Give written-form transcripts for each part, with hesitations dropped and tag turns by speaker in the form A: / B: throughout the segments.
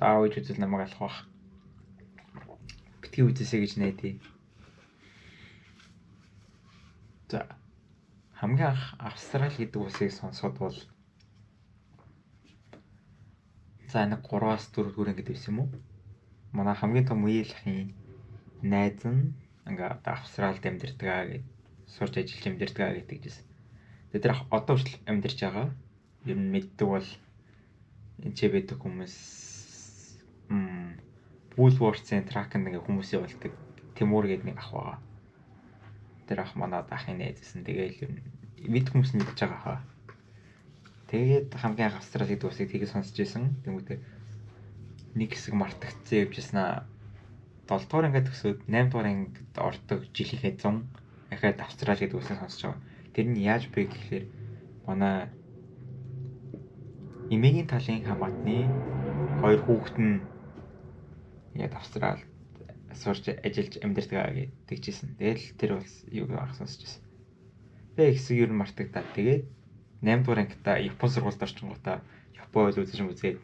A: Одоо аав ээж үзэл намайг алах бах. Битгий үзээсэй гэж найдаа. За хамгийн анх Австрали гэдэг улсыг сонсоход бол за нэг 3-аас 4 дугаар ангид байсан юм уу? Манай хамгийн том үеийн ахын найз нь ингээ одоо Австралид амьдардаг аа гэд сурч ажиллаж амьдардаг аа гэдэг жисэн. Тэгээд тэр одоо хүртэл амьдарч байгаа. Ер нь мэддэг бол энэ ч байдаг хүмүүс Woolworths-ийн тракнд ингээ хүмүүс явуулдаг Тимур гэдэг нэг ах байгаа. Тэр ах манай ахын найз байсан. Тэгээл ер нь мэд хүмүүс мэдж байгаа хаа. Тэгээд хамгийн анх Австрали гэдэг улсыг тгий сонсч байсан. Тэнгүүтээ нэг хэсэг мартагдсан явж байсан аа. 7 дугаар ангид төгсөөд 8 дугаар ангид ордог жилийнхээ 100 дахиад Австрали гэдэг улсыг сонсож байгаа. Тэр нь яаж бэ гэхлээр манай эмээгийн талын хамаатны хоёр хүүхэд нь яг Австралид сурч ажиллаж амьдардаг аа гэдэг чийсэн. Тэгэл тэр улс юуг анх сонсч байсан. Тэгээ хэсэг ер нь мартагдаад тэгээд 8 дугаар ангидаа Япон сургуульд орчингуудаа Япон хэл үзэж үзээд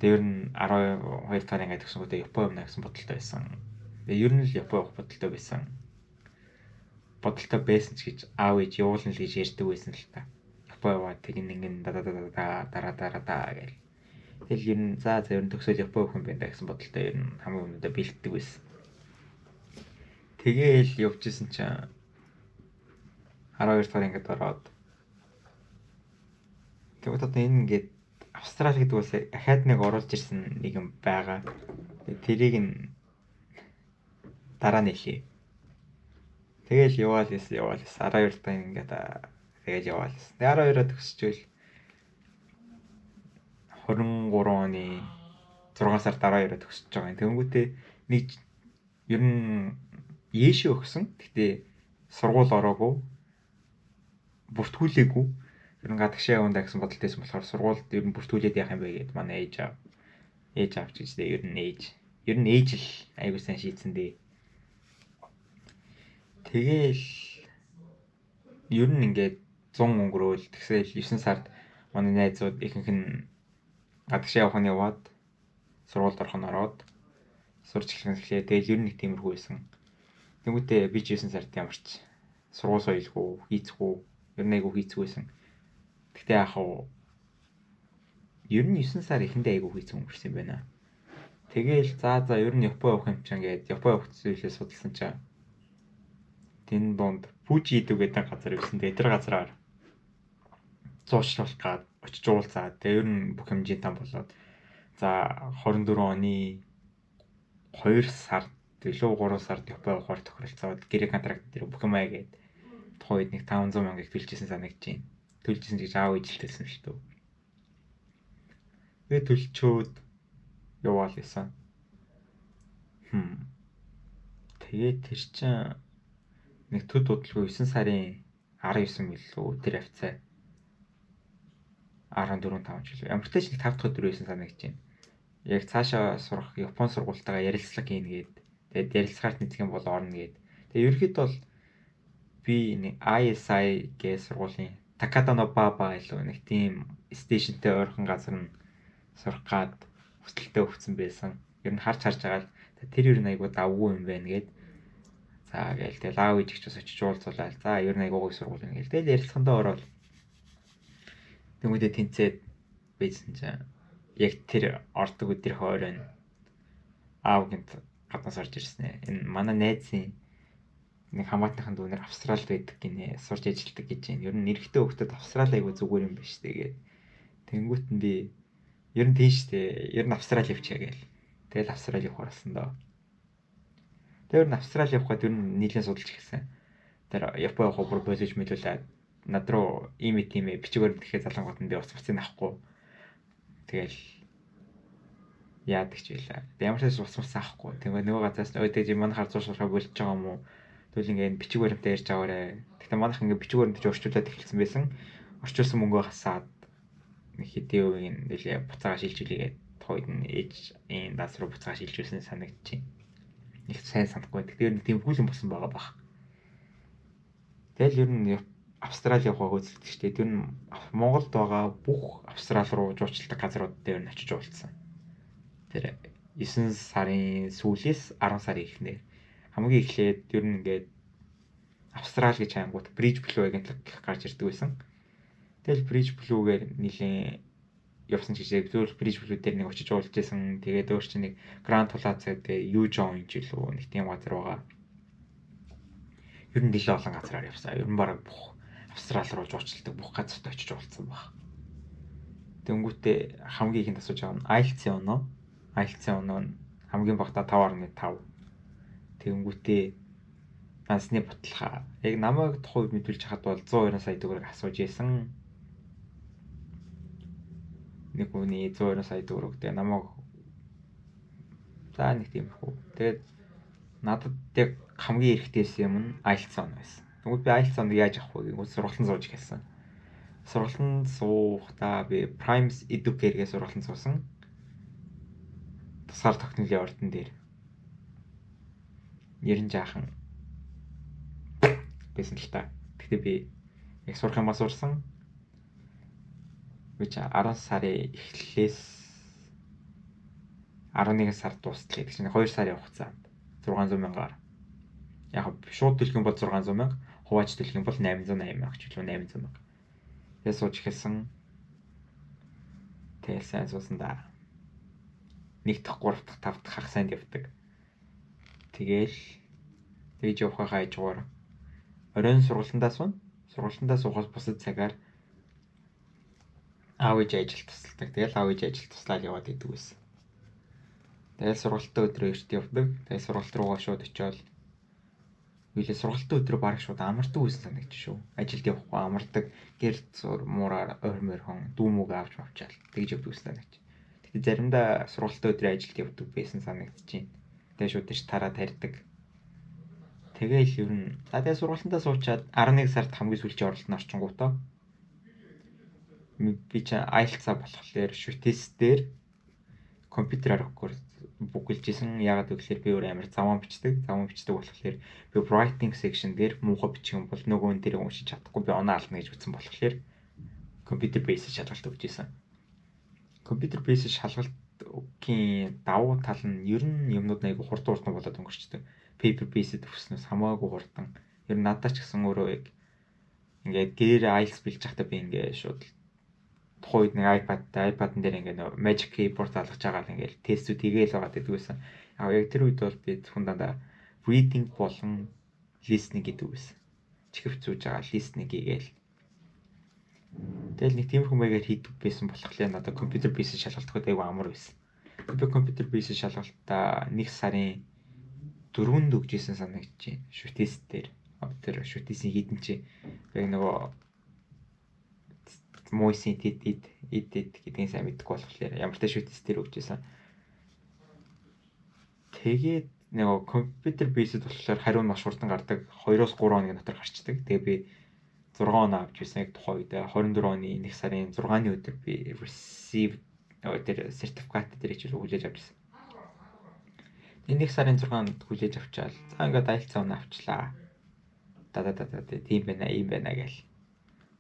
A: тэр нь 12 дугаар ангид төгсөнгүүтээ Япон явна гэсэн бодолтой байсан. Тэгээ ер нь л Япон явах бодолтой байсан. Бодолтой байсан ч гэж аав ээж явуулна л гэж ярьдаг байсан л та. Япон яваад тэгин ингэн да да да да дараа дараа да гэл. Тэгэл ер нь за за ер нь төгсөөл Япон явах юм байна да гэсэн бодолтой ер нь хамгийн өмнөдөө бэлддэг байсан. Тэгээл явж исэн чинь 12 дугаар ангид ороод тэгвэл одоо энэ ингээд Австрали гэдэг улсыг ахаад нэг оруулж ирсэн нэг юм байгаа. Тэрийг нь дараа нь хэлье. Тэгэл яваал ясан яваал ясан 12 дахь ингээд тэгэл яваал ясан. 12-оо төгсчөөл 23 оны 6 сард 12-оо төгсөж байгаа юм. Тэнгүүтээ нэг ер нь Еши өгсөн. Гэтэ сургууль ороогүй. Бүртгүүлээгүй. Ер нь гадагшаа явандаа гэсэн бодолтой байсан болохоор сургуульд ер нь бүртгүүлээд яах юм бэ гэд манай ээж аав ээж аав ч гэж дээ ер нь ээж. Ер нь ээж л айгуу сайн шийдсэн дээ. Тэгээл ер нь ингээд 100 өнгөрөөл тэгсээл 9 сард манай найзууд ихэнх нь гадагшаа явах нь яваад сургуульд орох нь ороод сурч эхлэх эхлэе. Тэгэл ер нь нэг тиймэрхүү байсан. Тэнгүүтээ би ч 9 сард ямар ч сургууль соёлгүй, хийцгүй, ер нь айгуу хийцгүй байсан. Гэтэ яг хав ер нь 9 сар эхэндээ айгуу хийцгүй өнгөрсөн юм байна. Тэгээл за за ер нь Япон явах юм чинь гээд Япон явах зүйлээ судалсан чинь тэн дунд Фужи идэв гэдэг газар ирсэн. Тэгээ тэр газараар зуушлуулах гад очиж уулзаад тэгээ ер нь бүх хэмжээ там болоод за 24 оны 2 сард илүү 3 сард Япон явахаар тохиролцоод гэрээ контракт дээр бүх юм аа гээд тухайн үед нэг 500 мянгаыг төлжсэн санагдаж байна. Төлжсэн гэж аав ээж л төлсөн шүү дээ. Тэгээ төлчөөд яваал исэн. Тэгээд тэр чинь нэг төд удалгүй 9 сарын 19 мөлөө тэр авцаа 14 5 ч үлээ. Ямар ч нэг 5 дахь өдөр байсан санагдаж байна. Яг цаашаа сурах Япон сургуультайгаа ярилцлага хийнэ гээд тэгээд ярилцлагаар нэгдэх юм бол орно гээд. Тэгээд ерөнхийдөө бол би нэг ISI гэх сургуулийн Takada no Baba илүү нэг тийм стейшнтэй ойрхон газар нь сурах гад хүсэлтэд өгсөн байсан. Ер нь харж харж байгаа л тэр ер нь айгуу давгүй юм байна гээд. За гээл тэгэл аав ээж ч бас очиж уулзуулаад за ер нь айгуу гоё сургууль юм гээл. Тэгэл ярилцлагандаа ороод тэнгуүдээ тэнцээд байсан чинь яг тэр ордог өдрийнхөө оройн аав гинт гаднаас орж ирсэн ээ. Энэ манай найзын нэг хамаатныхын дүүнер Австралид байдаг гинэ сурч ажилладаг гэж байна. Ер нь эрэгтэй хүүхдэд Австрали айгуу зүгээр юм байна шүү дээ гээд. Тэнгүүт нь би ер нь тийм шүү дээ. Ер нь Австрали явчихъя гээл. Тэгэл Австрали явахаар болсон доо. Тэр нь Австрали явах гээд ер нь нийлэн судалж эхэлсэн. Тэр Япон явах бүр боловч мэдүүлээд над руу ийм тийм бичиг баримт гэхээ залангууд нь би уц буцыг авахгүй. Тэгэл яадаг ч байлаа. Ямар ч ус ус авахгүй. Тэгээ нөгөө газраас ой тэгж манайхаар зур сурахаа болж байгаа юм уу? Тэгвэл ингээ энэ бичиг баримтаа ярьж аваарэ. Тэгтээ манайх ингээ бичиг баримтаж орчуулад эхэлсэн байсан. Орчуулсан мөнгөө хасаад нэг хэдийн үеийн нэлээ буцаага шилжүүлээгээд тухайд нь ээж энэ даас руу буцаага шилжүүлсэн санагдчихэв. Нэг сайн санахгүй. Тэгэхээр нэг тийм хүлэн болсон байгаа бах. Тэгэл ер нь Австрали явах хөөцөлдөг шүү дээ. Тэр нь Монголд байгаа бүх Австрали руу жуучилдаг газрууд дээр нь очиж уулзсан. Тэр 9 сарын сүүлээс 10 сарын эхнээр хамгийн эхлээд ер нь ингээд Австрали гэж хангууд Bridge Blue агентлаг гарч ирдэг байсан. Тэгэл Bridge Blue-гээр нэлээд явсан ч гэжээ зөвхөн Bridge Blue дээр нэг очиж уулзж исэн. Тэгээд өөр чинь нэг Grand Plaza дээр U Join ч илүү нэг тийм газар байгаа. Ер нь нэлээд олон газараар явсан. Ер нь бараг бүх Австрали руу жуучилдаг бүх газарт очиж уулзсан баг. Тэнгүүтээ хамгийн ихэнд асууж байгаа нь IELTS-ийн оноо. IELTS-ийн оноо нь хамгийн багадаа 5.5. Тэнгүүтээ дансны баталгаа. Яг намайг тухайн үед мэдүүлж хахад бол 120 сая төгрөг асууж исэн. Нэг хүний 120 сая төгрөг. Тэгээ намайг за нэг тиймэрхүү. Тэгээд надад яг хамгийн эрэхтэй байсан юм нь IELTS он байсан. Тэгвэл би IELTS оныг яаж авах вэ гэвэл сургалтанд сууж эхэлсэн. Сургалтанд суухдаа би Primes Educare гэх сургалтанд суусан. Тусгаар тогтнолын ордон дээр. Нэр нь жаахан байсан л та. Гэхдээ би яг сурах юмаа сурсан. Би чи 10 сарын эхлээс 11 сар дуустал гэдэг чинь 2 сарын хугацаанд 600 мянгаар. Яг шууд төлөх юм бол 600 мянга, хувааж төлөх юм бол 880 мянга ч илүү 800 мянга. Тэгээ сууж эхэлсэн. Тэгээ сайн суусан да. 1 дахь, 3 дахь, 5 дахь хагас сайнд явдаг. Тэгээл тэгж явахаа хажуугаар оройн сургалтандаа суuna. Сургалтандаа суухаас бусад цагаар аав ээж ажил тусалдаг. Тэгэл аав ээж ажил туслаад яваад идэг байсан. Тэгэл сургалтын өдрөө эрт явдаг. Тэгэл сургалт руугаа шууд очиод Билээ сургалтын өдрөө бараг шууд амардаг байсан санагдчих шүү. Ажилд явахгүй амардаг. Гэр зур муураар ойр морхон дүү мүг авч мавчаал тэгж явдаг байсан санагдчих. Тэгтээ заримдаа сургалтын өдрөө ажилд явдаг байсан санагдчих. Тэгээ шууд ш тараа тарьдаг. Тэгээл ер нь за тэгээ сургалтандаа суучаад 11 сард хамгийн сүүлийн оролтод орчингуудаа би чи IELTS-а болохоор шүтэс дээр компьютер аргагүй бүгэлж исэн. Яагаад гэвэл би өөр амар заван бичдэг. Заван бичдэг болохоор би writing section дээр муухай бичих юм бол нөгөө нь тэрийг уншиж чадахгүй би оноо алдна гэж үзсэн болохоор computer based шалгалт өгч исэн. Computer based шалгалтын давуу тал нь ер нь юмнууд айгу хурдан хурдан болоод өнгөрчдөг. Paper based өгснөөс хамаагүй хурдан. Ер нь надад ч гэсэн өөрөө яг ингээд гэр IELTS бэлж байхдаа би ингээд шууд тухайн үед нэг iPad-тай iPad-н дээр ингээ нөө Magic Keyboard залгаж байгаа л ингээл тестүүд хийгээл байгаа гэдэг байсан. Яг тэр үед бол би зөвхөн дандаа reading болон listening гэдэг байсан. Чихвч зүүж байгаа listening хийгээл. Тэгэл нэг тиймэрхүү маягаар хийдэг байсан болохоор надад компьютер based шалгалт өгөхөд айгүй амар байсан. Би компьютер based шалгалтаа 1 сарын 4-нд өгч исэн санагдаж байна. Шүтэс дээр. Тэр шүтэсийн хийдэн чи яг нөгөө муйсын тэд эд эд эд гэдгийг сайн мэдэхгүй болохоор ямар ч шүтэс дээр өгч исэн. Тэгээд нөгөө компьютер based болохоор хариу нь маш хурдан гардаг. 2-оос 3 хоногийн дотор гарчдаг. Тэгээ би 6 оноо авч ирсэн яг тухайн үед 24 оны 1 сарын 6-ны өдөр би receive нөгөө тэр сертификат дээр хичээл хүлээж авч ирсэн. Тэгээ 1 сарын 6-нд хүлээж авчаал. За ингээд IELTS оноо авчлаа. Да да да да тийм байна, ийм байна гээл.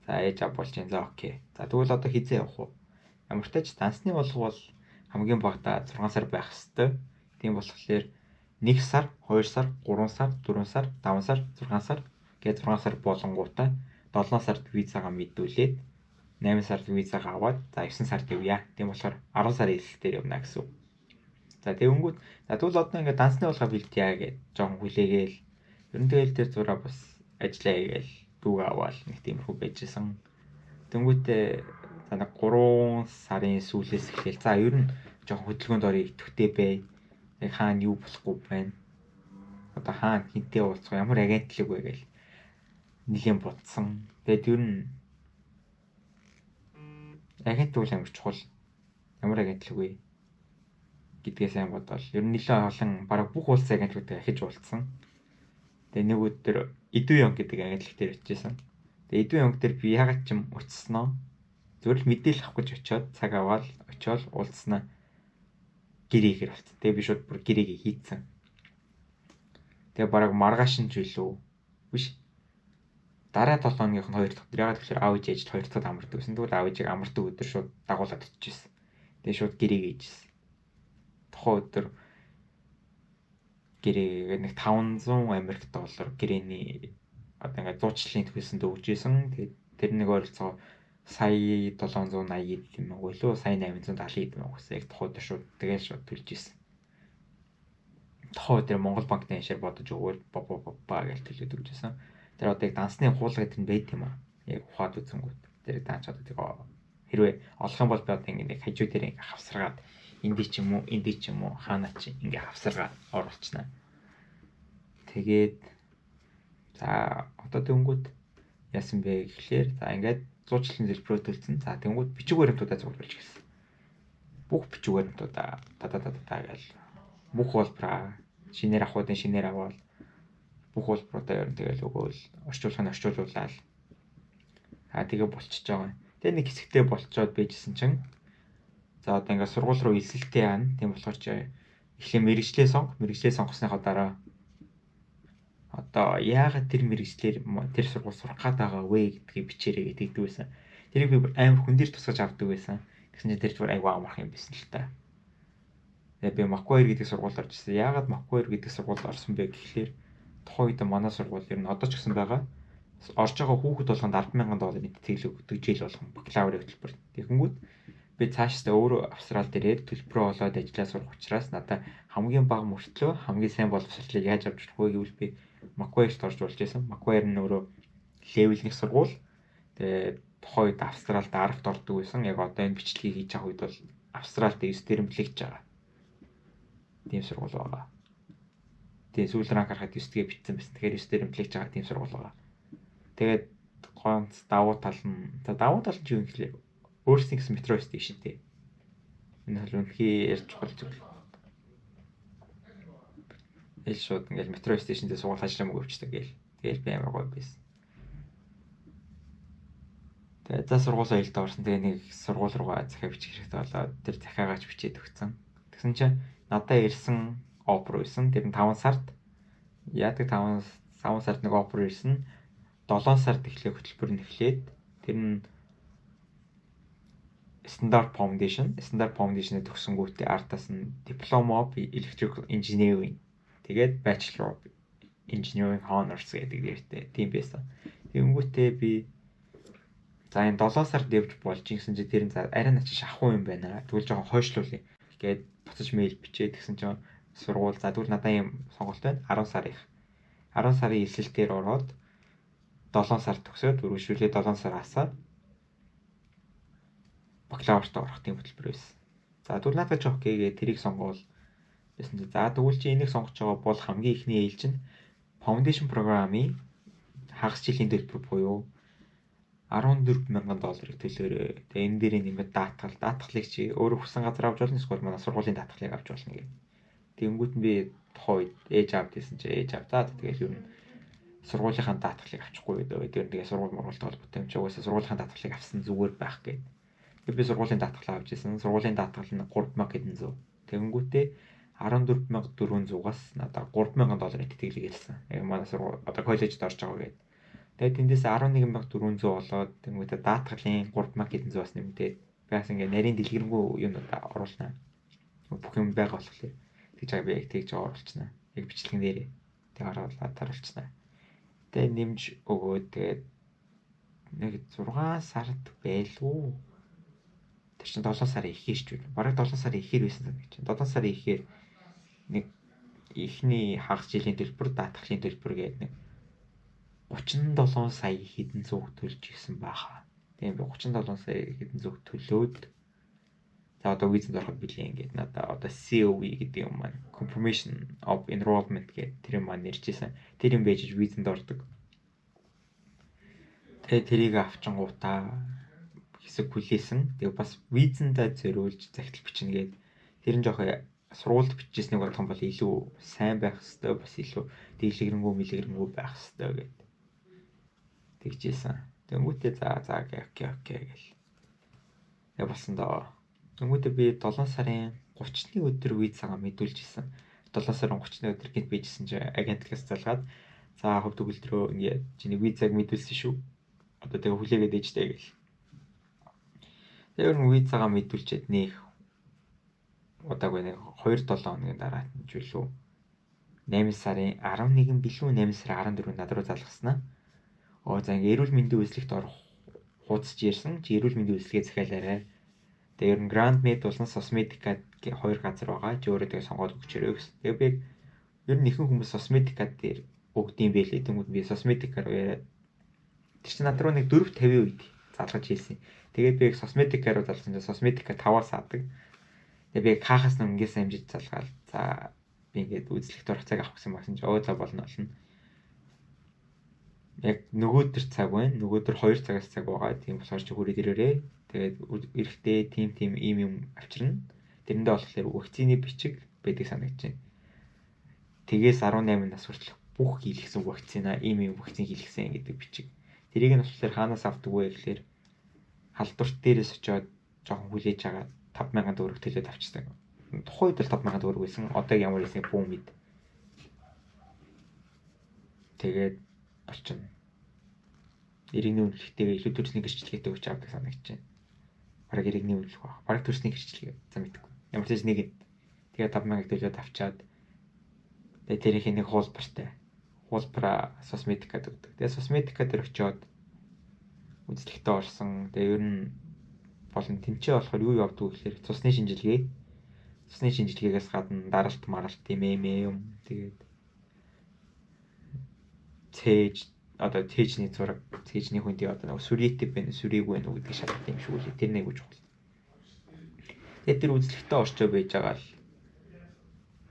A: За ээж ав болж юм. За okay. За тэгвэл одоо хизээ явах уу? Ямар ч тач дансны болго бол хамгийн багадаа 6 сар байх хэвээр. Тийм болохоор 1 сар, 2 сар, 3 сар, 4 сар, 5 сар, 6 сар гэж 6 сар болонгуудаа 7 сард визагаа мэдүүлээд 8 сард визагаа аваад за 9 сард явъя. Тийм болохоор 10 сарын эхлэл дээр явна гэсэн үг. За тэгэнгүүт за тэгвэл одоо ингээд дансны болгоо бэлтъя гэж жоохон хүлээгээл. Ер нь тэгэл тэр зураа бас ажиллаа хийгээл дүүг аваал нэг тиймэрхүү байжсэн. Тэнгүүтээ за нэг 3 сарын сүүлээс эхлээл за ер нь жоохон хөдөлгөөнд орё идэвхтэй бай. Яг хаана юу болохгүй байна. Одоо хаана хинтээ уулзах ямар агентлаг вэ гээл нэлийн бодсон. Тэгээд ер нь агентлаг бол амар чухал. Ямар агентлаг вэ гэдгээ сайн бодоол. Ер нь нэлээд олон бараг бүх улсын агентлагуудыг ахиж уулзсан. Тэгээ нэг өдөр Эдүү Йонг гэдэг агентлаг дээр очижсэн. Тэгээ Эдүү Йонг дээр би ягаад ч юм очсноо. Зүгээр л мэдээлэл авах гэж очиод цаг аваад очиод уулзснаа гэрээ хийхэр болсон. Тэгээ би шууд бүр гэрээгээ хийцэн. Тэгээ бараг маргааш нь ч илүү биш. Дараа 7 хоногийнх нь 2 дахь өдөр. Ягаад гэвэл аав ээж ажил 2 дахьд амардаг гэсэн. Тэгвэл аав ээжийг амардаг өдөр шууд дагуулад очижсэн. Тэгээ шууд гэрээ гээжсэн. Тухайн өдөр гэрээ нэг 500 Америк доллар гэрээний одоо ингээд зуучлалын төлсөнд өгч исэн. Тэгээд тэр нэг ойролцоогоо сая 780 юм уу илүү сая 870 юм уу гэсэн яг тухайн өдөр шууд тэгээд шууд төлж исэн. Тухайн өдөр Монгол банкны ашаар бодож өгөөл ба ба ба гэж төлөөд өгч исэн. Тэр одоо яг дансны хуулга гэдэг нь байт юм аа. Яг ухаад үзэнгүүт. Тэр данч одоо тэг хэрвээ олох юм бол би одоо ингэ нэг хажуу дээр ингэ хавсаргаад энд ч юм уу, энд ч юм уу, хаана ч ингэ хавсаргаад оруулчихна. Тэгээд за одоо тэнгүүд яасан бэ гэхлээр за ингээд зуучлалын төлбөрөө төлсөн. За тэнгүүд бичиг баримтуудаа цуглуулж гисэн. Бүх бичиг баримтуудаа та та та та гээл бүх улбраа шинээр авахуудын шинээр аваад бүх улбруудаа ер нь тэгэл өгөөл орчуулах нь орчуулуулаад аа тэгээ болчихж байгаа юм. Тэгээ нэг хэсэгтээ болцоод байжсэн чинь за одоо ингээд сургууль руу элсэлтээ яана. Тийм болохоор чи эхлээ мэрэгчлээ сонг. Мэрэгчлээ сонгосныхоо дараа одоо яагаад тэр мэрэгчлэр тэр сургууль сурах гээд байгаа вэ гэдгийг бичээрэй гэдэг байсан. Тэрийг би амар хүн дээр тусгаж авдаг байсан. Тэгсэн чинь тэр зүгээр айгүй амарх юм байсан л та. Тэгээ би Macquarie гэдэг сургуульд орж ирсэн. Яагаад Macquarie гэдэг сургуульд орсон бэ гэхлээр тухайн үед манай сургууль ер нь одоо ч гэсэн байгаа. Орж байгаа хүүхэд болгонд 10,000 долларын тэтгэлэг өгдөг жил болгон бакалаврын хөтөлбөр. Тэгэхэнгүүт би цаашдаа өөрөө Австралид ирээд төлбөрөө олоод ажиллаа сурах учраас надад хамгийн бага мөртлөө хамгийн сайн боловсролыг яаж авч болох вэ гэвэл би Macquarie-т орж болж байсан. Macquarie нь өөрөө level 1 сургууль. Тэгээд тухайн үед Австралид 10-т ордог байсан. Яг одоо энэ бичлэгийг хийж байгаа үед бол Австралид 9 дээр бэлэгдэж байгаа. Тийм сургууль байгаа. Тэгээ сүүл ранк харахад 9 дэгээ битсэн байсан. Тэгэхээр 9 дээр бэлэгдэж байгаа тийм сургууль байгаа. Тэгээд гонц давуу тал нь за давуу тал нь юу юм гэхлээр өөрсний гэсэн метро station-тэй. Энэ бол үнэхээр чухал зүйл. Эл шууд ингээл метро station дээр суугаад ажиллаа мөгөө өвчтөг гээл. Тэгэл би амар гоё байсан. Тэгээ за сургуулаа илд орсон. Тэгээ нэг сургууль руугаа захиа бичих хэрэгтэй болоод тэр захиагаач бичээд өгсөн. Тэгсэн чинь надад ирсэн offer байсан. Тэр нь 5 сард яадаг 5 сард нэг offer ирсэн. 7 сард эхлэх хөтөлбөр нь эхлээд тэр нь Standard Foundation, Standard Foundation-ыг төгсөнгүүтээ ардаас нь Diploma of Electrical Engineering тэгээд Bachelor of Engineering Honors гэдэг нэртэй тийм байсан. Тэгэнгүүтээ би за энэ 7 сард явж болж гэсэн чи тэр нь за арай наа чи шахуу юм байна. Тэгвэл жоохон хойшлуулъя гээд буцаж мэйл бичээд тэгсэн чинь сургууль за тэгвэл надад ийм сонголт байна. 10 сар их. 10 сарын элсэлтээр ороод 7 сар төгсөөд үргэлжлүүлээ 7 сар асаад бакалаврт орох тийм хөтөлбөр байсан. За тэгвэл надад ч okay гээ тэрийг сонгоол байсан чи. За тэгвэл чи энийг сонгож байгаа бол хамгийн ихний ээлж нь Foundation програмын хагас жилийн төлбөр буюу 14,000 долларыг төлөөрэй. Тэгээ энэ дээрээ нэмээд даатгал, даатгалыг чи өөрөө хүссэн газар авч болно эсвэл манай сургуулийн даатгалыг авч болно гэх. Тэгэнгүүт нь би тухайн үед ээж аав гэсэн чи ээж аав за тэгэл ер нь сургуулийнхаа даатгалыг авчихгүй гэдэг. Тэр тэгээ сургууль мургуултай холбоотой юм чи угаасаа сургуулийнхаа даатгалыг авсан зүгээр байх гээд. Тэгээ би сургуулийн даатгалаа авч исэн. Сургуулийн даатгал нь 3100. Тэгэнгүүтээ 14,400-аас надад 3,000 долларын тэтгэлэг ирсэн. Яг манай сургууль одоо коллежид орж байгаа гээд. Тэгээд тэндээс 11,400 болоод тэнгуүтээ даатгалын 3,100-аас нэмэгдээд би бас ингээ нарийн дэлгэрэнгүй юмнуудаа оруулнаа. Бүх юм байгаа болохоор тэгж байгаа би яг тэгж оруулчихна. Яг бичлэгэн дээрээ тэг оруулаад харуулчихна. Тэгээд нэмж өгөөд тэгээд нэг 6 сард байлгүй. Тэр чинь 7 сарын ихээр ч үү. Бараг 7 сарын ихээр байсан санагч. 7 сарын ихээр нэг эхний хагас жилийн төлбөр, даатгалын төлбөр гээд нэг 37 сая хэдэн зүг төлж ирсэн бааха. Тийм би 37 сая хэдэн зүг төлөөд за одоо визэнд ороход билээ ингээд надаа одоо COE гэдэг юм маань Confirmation of Enrollment гэдэг тэр юм маань ирж исэн. Тэр юм байж визэнд ордог. Тэгээ тэрийг авчингуудаа хэсэг хүлээсэн. Тэгээ бас визэндээ зориулж захидал бичнэ гээд тэр нь жоох сургуульд бичижсэнийг бодох юм бол илүү сайн байх хэвээр бас илүү дийлгэрэнгүй мэлгэрэнгүй байх хэвээр гээд тэгжсэн. Тэнгүүтээ за за okay okay гэл. Тэгээ болсон доо. Тэнгүүтээ би 7 сарын 30-ны өдөр визагаа мэдүүлж исэн. 7 сарын 30-ны өдөр гинт бийжсэн чи агентлагаас залгаад За хувь төгөлдрөө ингээд чиний визаг мэдүүлсэн шүү. Одоо тэгээ хүлээгээд ээжтэй гэл. Тэгээ ер нь визагаа мэдүүлчихэд нэх удаагүй нэг 2-7 хоногийн дараа ч үлээ 8 сарын 11 билүү 8 сарын 14-нд над руу залгаснаа. Оо за ингээ эрүүл мэндийн үйлчлэгт орох хуудасч ярьсан. Чи эрүүл мэндийн үйлчлэгээ захиалаарай. Тэгээ ер нь Grand Med болон Sosmedica гэх хоёр газар байгаа. Чи өөрөө тэгээ сонгоод өгчөөрэй гэсэн. Тэгээ би ер нь ихэнх хүмүүс Sosmedica дээр өгдөм байлээ. Тэнгүүд би Sosmedica руу яриад тэр чинь над руу нэг 4:50 үед залгаж хэлсэн. Тэгээд би яг Sosmedica руу залгасан чинь Sosmedica 5-аас саадаг. Тэгээ би хаахаас нь ингээс амжиж залгаал. За би ингээд үзлэгт орох цаг авах гэсэн багсан чи оо за болно болно. Яг нөгөөдөр цаг байна. Нөгөөдөр 2 цагаас цаг байгаа. Тийм болохоор чи хүрээд ирээрээ. Тэгээд эрэхтэй тим тим ийм юм авчирна. Тэрэндээ болохоор вакцины бичиг байдаг санагдаж байна. Тэгээс 18 нас хүртэлх бүх хийлгсэн вакцина, ийм ийм вакцин хийлгсэн гэдэг бичиг. Тэрийг нь болохоор хаанаас авдаг вэ гэхлээр халдварт дээрээс очиод жоохон хүлээж агаад 5000 төгрөг төлөөд авчдаг. Тухайн үед л 5000 төгрөг байсан. Одоо ямар байсан бүү мэд. Тэгээд болчихно. Иргэний үнэлгэтэйгээ илүү төрсний гэрчлэгээтэй өгч авдаг санагдаж байна. Бараг иргэний үнэлэх баг. Бараг төрсний гэрчлэгээ. За мэдэхгүй. Ямар ч байсан нэг нь. Тэгээд 5000 төлөөд авчаад тэгээд тэрийнх нэг хуулбартай. Хуулбараа Сосмедикад өгдөг. Тэгээд Сосмедика дээр очиод үзлэгтээ орсон. Тэгээд ер нь болон тэнцээ болохоор юу явдаг вэ гэхээр цусны шинжилгээ. Цусны шинжилгээгээс гадна даралт маралт тийм юм. Тэгээд цээж одоо цээжний зураг, цээжний хүндий одоо нэг сүрийтэй байна, сүрийгүй байна уу гэдэг шалгалт юм шиг үлээ. Тэр нэг чухал. Тэгээд тэр үзлэгтээ орчоо байж байгаа л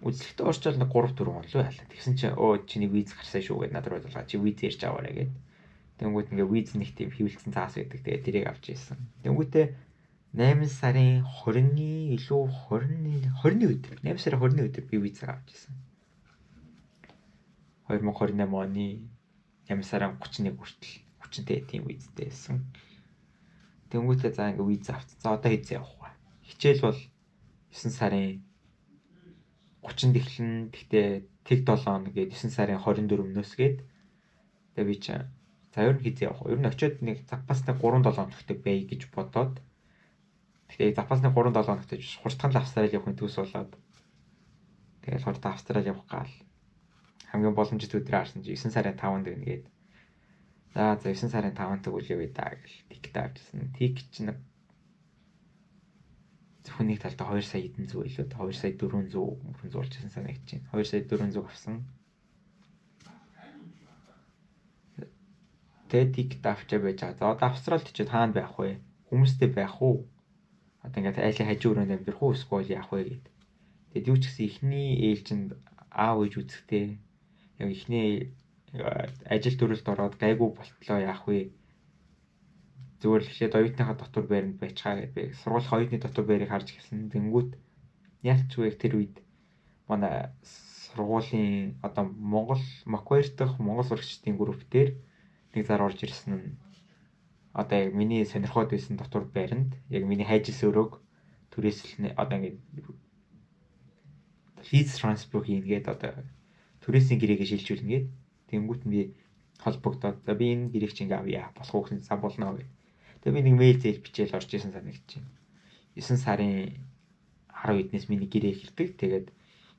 A: үзлэгтээ орчоол нэг 3 4 хоног л ялаа. Тэгсэн чинь өө чиний виз гарсан шүү гэдээ над руу залгаа. Чи виз ярьж аваарай гэд. Тэнгүүт ингээ виз нэг тийм хэвлэлсэн цаас байдаг. Тэгээд тэрийг авч ирсэн. Тэнгүүтээ 8 сарын 20-ны илүү 20-ны өдөр 8 сарын 20-ны өдөр би визаг авч ирсэн. 2028 оны 8 сарын 31 хүртэл 30-тэй тийм визтэй байсан. Тэнгүүтээ за ингээ виз авц. За одоо хэзээ явах вэ? Хичээл бол 9 сарын 30-нд эхлэн. Тэгтээ тэг 7 хоног гээд 9 сарын 24-нөөс гээд тэгээ би чинь за ер нь хэзээ явах вэ? Ер нь очиод нэг запас нэг 3-7 хоногтой бай гэж бодоод тэгтээ запас нэг 3-7 хоногтой хурдхан л Австрали явахын төс болоод тэгэл хурдан Австрали явах гал хамгийн боломжит өдрөө харсан чи 9 сарын 5-нд байна гээд. За 9 сарын 5-нд тэгвэл явъя да гэл тикет авчихсан. Тикет чинь зөвхөн нэг талдаа 2 сая хэдэн зүү илүү 2 сая 400 мөрөн зуулчихсан санагдаж байна. 2 сая 400 авсан. Тэгээ тикет авчаа байж байгаа. За одоо Австралид очиод хаана байх вэ? Хүмүүстэй байх уу? Одоо ингээд айлын хажуу өрөөнд амьдрах уу? Эсвэл яах вэ гэд. Тэгээд юу ч гэсэн эхний ээлжинд аав ээж үзэхдээ яг эхний ажил төрөлд ороод гайгүй болтлоо яах вэ? Зүгээр л эхлээд оюутныхаа дотор байранд байчгаа гэд би сургуулийн оюутны дотор байрыг харж гисэн. Тэнгүүт ялчгүй яг тэр үед манай сургуулийн одоо Монгол Маквайр дахь Монгол сурагчдын групп дээр нэг зар орж ирсэн нь одоо яг миний сонирхоод байсан дотор байранд яг миний хайжсэн өрөөг түрээсэл одоо ингээд lease transfer хийнэ гээд одоо түрээсийн гэрээгээ шилжүүлнэ гээд тэнгүүт нь би холбогдоод за би энэ гэрээг чи ингээ авъя болох уу гэсэн за болно гэв. Тэгээ би нэг мэйл зээл бичээл орж исэн санагдаж байна. 9 сарын 10 эднээс миний гэрээ эхэлдэг. Тэгээд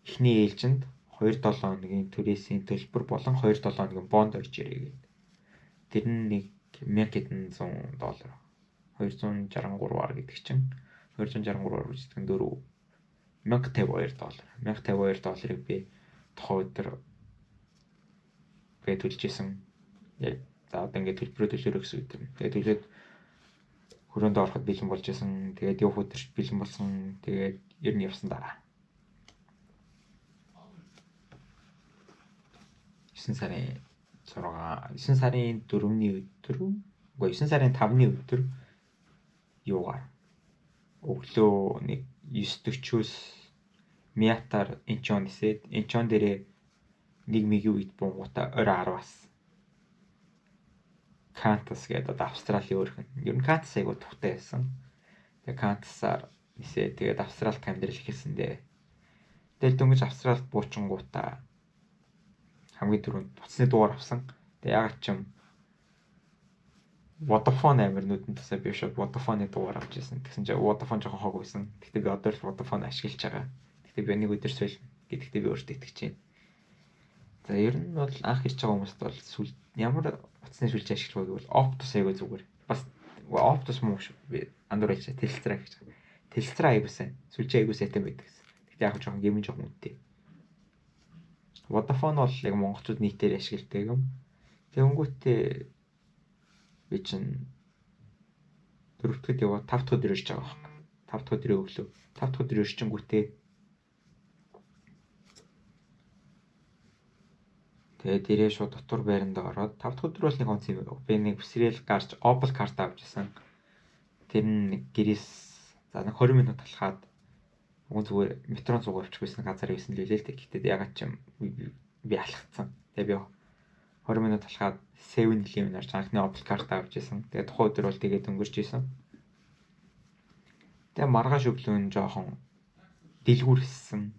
A: эхний ээлжинд 2-7 хоногийн түрээсийн төлбөр болон 2-7 хоногийн бонд орж ирээ гээд. Тэр нь нэг 1100 доллар. 263 ар гэдэг чинь 263 ар гэдэг нь 4 1052 доллар. 1052 долларыг би тухайн өдөр би төлж исэн. Яг за одоо ингээд төлбөрөө төлөөрэй гэсэн өдөр. Тэгээд төлөөд хөрөөнд ороход бэлэн болж исэн. Тэгээд явах өдөр бэлэн болсон. Тэгээд ер нь явсан дараа. 9 сарын 6, 9 сарын 4-ний өдөр үгүй 9 сарын 5-ны өдөр юугаар өглөө нэг 9:40-өөс Миатар Инчон нисээд Инчон дээрээ нэг мигийн үед буунгуудаа орой 10-аас Кантас гэдэг одоо Австралийн өөрх нь. Ер нь Кантас айгуу тухтай байсан. Тэгээ Кантасаар нисээ тэгээд Австралид амьдрал эхэлсэн дээ. Тэгэл дөнгөж Австралид буучингуудаа Хамгийн түрүүнд утасны дугаар авсан. Тэгээ ягаад ч юм Vodafone амир нүдэн тасаа би шууд Vodafone-ы дугаар авч ирсэн. Тэгсэн чинь Vodafone жоохон хог байсан. Гэхдээ би одоо л Vodafone ашиглаж байгаа. Гэхдээ би нэг өдөр солино гэдэгтээ би өөртөө итгэж байна. За ер нь бол анх ирж байгаа хүмүүст бол сүл ямар утасны сүлжээ ашиглах вэ гэвэл Optus айгүй зүгээр. Бас Optus муу шүү. Би андуур хэлж Telstra гэж. Telstra айгүй сайн. Сүлжээ айгүй сайтай байдаг гэсэн. Гэхдээ яг жоохон гэмэн жоохон үнэтэй. Vodafone бол яг монголчууд нийтээр ашигладаг юм. Тэгэнгүүтээ би чинь дөрөвдөд яваа 5 дахь өдөр ирж байгаа байхгүй. 5 дахь өдрийн өглөө. 5 дахь өдөр ирчингүүтээ тэгээд дээрээ шууд дотор байранд ороод 5 дахь өдөр бол нэг онц юм. Би нэг бүсрээл гарч Opel карт авч исэн. Тэр нь нэг гэрээс за нэг 20 минут алхаад уг зүгээр метрон цуг авчих байсан газар байсан л үлээ л дээ. Гэхдээ ягаад ч юм би алхацсан. Тэгээ би 20 минут алхаад 7-Eleven орж анхны Opel карт авч исэн. Тэгээ тухайн өдөр бол тэгээд өнгөрч исэн. Тэгээ маргааш өглөө нь жоохон дэлгүүр хийсэн.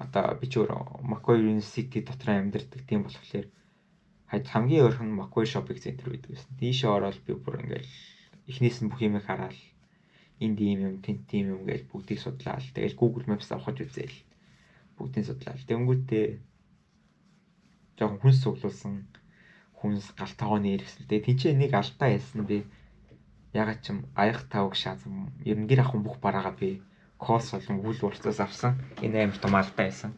A: Одоо би ч өөрөө Macquarie University дотор амьдардаг тийм болохоор хамгийн ойрхон Macquarie Shopping Center байдаг гэсэн. Тийшээ ороод би бүр ингээл эхнээс нь бүх юмыг хараад энд ийм юм, тэнд тийм юм гэж бүгдийг судлаад тэгэл Google Maps авахж үзээл бүгдийг судлаад. Тэнгүүтээ жоохон хүнс цуглуулсан хүнс гал тогооны хэрэгсэл. Тэгээ тэнцээ нэг алдаа хийсэн би ягаад ч юм аяг тавг шаазан ер нь гэр ахуйн бүх бараагаа би Кос болон үл урцаас авсан. Энэ амар том алдаа байсан.